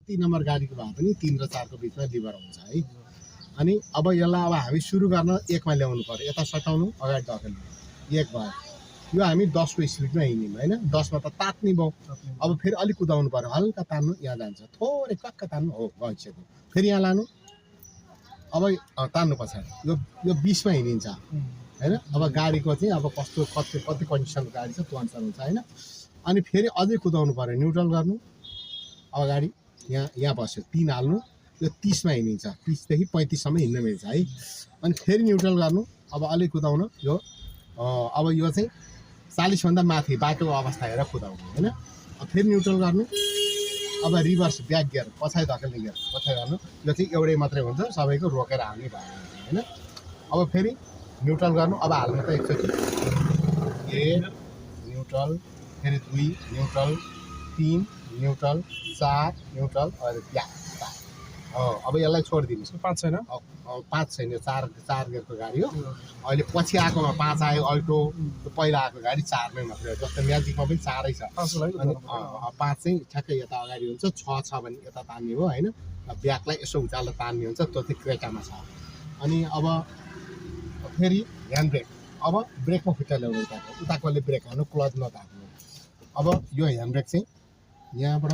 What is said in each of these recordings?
कति नम्बर गाडीको भए पनि 3 र 4 को बिचमा लिभर हुन्छ है। अनि अब यसलाई अब हामी सुरु गर्न 1 मा ल्याउनु पर्यो, यता सटाउनु अगाडि धकेल्नु 1 भयो। यो हामी 10 को स्पिडमा हिँड्यौँ हैन, 10 मा त तात्ने भयो। अब फेरि अलिक कुदाउनु पर्यो, हल्का तान्नु, यहाँ जान्छ, थोरै कक्क तान्नु, हो गइसक्यो। फेरि यहाँ लानु, अब तान्नु पछाडि यो 20 मा हिँडिन्छ हैन। अब गाडीको चाहिँ अब कति कन्डिसनको गाडी छ त्यो अनुसार हुन्छ हैन। अनि फेरि अझै कुदाउनु पर्यो, न्युट्रल गर्नु, अब गाडी यहाँ बस्यो, 3 हाल्नु, यो 30 मा हिँडिन्छ, 30 देखि 35 सम्म हिँड्न मिल्छ है। अनि फेरि न्युट्रल गर्नु, अब अलिक कुदाउनु, यो अब यो चाहिँ 40 भन्दा माथि बाटोको अवस्था हेरेर कुदाउनु हैन। अब फेरि न्युट्रल गर्नु, अब रिभर्स ब्याक गियर, पछाडि धकेल्ने गियर पछाडि गर्नु, यो चाहिँ एउटै मात्रै हुन्छ, सबैको रोकेर हाल्ने भयो हैन। अब फेरि न्युट्रल गर्नु, अब हाल्नु त एकचोटि 1 न्युट्रल, फेरि 2 न्युट्रल, 3 न्युट्रल, 4 न्युट्रल, अनि ब्याक। अब यसलाई छोडिदिनुहोस्। 5 छैन, 5 छैन, 4 गियरको गाडी हो। अहिले पछि आएकोमा 5 आयो, अल्टो पहिला आएको गाडी 4 नै मात्रै हो। जस्तै म्याजिकमा पनि 4 छ। अनि 5 चाहिँ ठ्याक्कै यता अगाडि हुन्छ, 6 छ भने यता तान्ने हो हैन। ब्याकलाई यसो उचालेर तान्ने हुन्छ, त्यो चाहिँ क्रेटामा छ। अनि अब फेरि ह्यान्ड ब्रेक, अब ब्रेकमा खुट्टा ल्याउनु, उताकोले ब्रेक हाल्नु, क्लच नतान्नु। अब यो ह्यान्ड ब्रेक चाहिँ यहाँबाट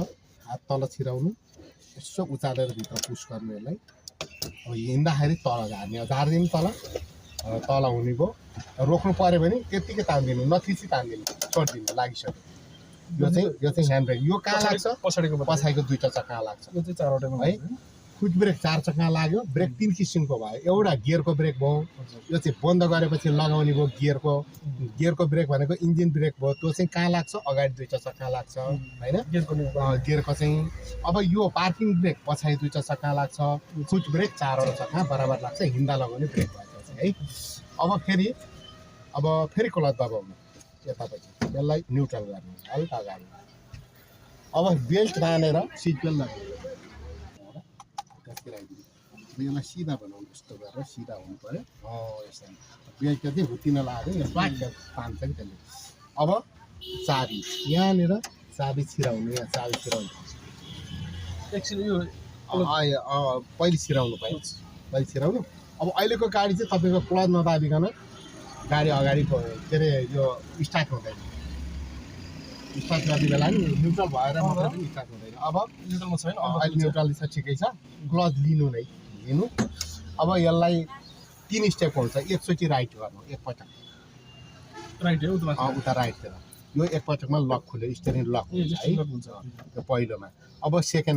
हात तल छिराउनु, यसो उचालेर भित्र पुस गर्नु यसलाई। अब हिँड्दाखेरि तल झार्दिनु, तल हुने भयो। रोक्नु पऱ्यो भने त्यत्तिकै तान्दिनु, नथिची तान्दिनु, छोडिदिनु, लागिसक्यो। यो चाहिँ ह्यान्ड ब्रेक। यो कहाँ लाग्छ? पछाडिको दुईटा चक्का लाग्छ। यो चाहिँ 4 वटामा है। फुट ब्रेक 4 चक्का लाग्यो। ब्रेक 3 किसिमको भयो, एउटा गियरको ब्रेक भयो, यो चाहिँ बन्द गरेपछि लगाउने भयो गियरको ब्रेक भनेको इन्जिन ब्रेक भयो, त्यो चाहिँ कहाँ लाग्छ? अगाडि दुईटा चक्का लाग्छ हैन, गियरको चाहिँ। अब यो पार्किङ ब्रेक पछाडि दुईटा चक्का लाग्छ, फुट ब्रेक 4 वटा चक्का बराबर लाग्छ, हिँड्दा लगाउने ब्रेक भएको चाहिँ है। अब फेरि क्लच दबाउनु, यतापट्टि यसलाई न्युट्रल गर्नु, हल्का अगाडि। अब बेल्ट बाँधेर सिट बेल्ट लगाउनु, यसलाई सिधा बनाउनु, यस्तो गरेर सिधा हुनु पर्यो। यसरी बेल्ट चाहिँ हुत्तिन लाग्यो, यो स्वाट तान्छ कि त्यसले। अब चाबी यहाँनिर चाबी छिराउनु, यहाँ चाबी छिराउनु, पहिले छिराउनु पाइन्छ, पहिले छिराउनु। अब अहिलेको गाडी चाहिँ तपाईँको क्लच नदाबिकन गाडी अगाडि के अरे यो स्टार्ट हुँदैन। स्टार्ट गर्ने बेला नि न्युट्रल भएर मात्रै पनि स्टार्ट हुँदैन। अब न्युट्रलमा छैन, अहिले न्युट्रल छ, ठिकै छ। क्लच लिनु। अब यसलाई 3 स्टेप हुन्छ, एकचोटि राइट गर्नु, एकपटक राइट हो उता राइटतिर, यो एकपटकमा लक खुल्यो, स्टेरिङ लक हुन्छ है, यो पहिलोमा। अब सेकेन्ड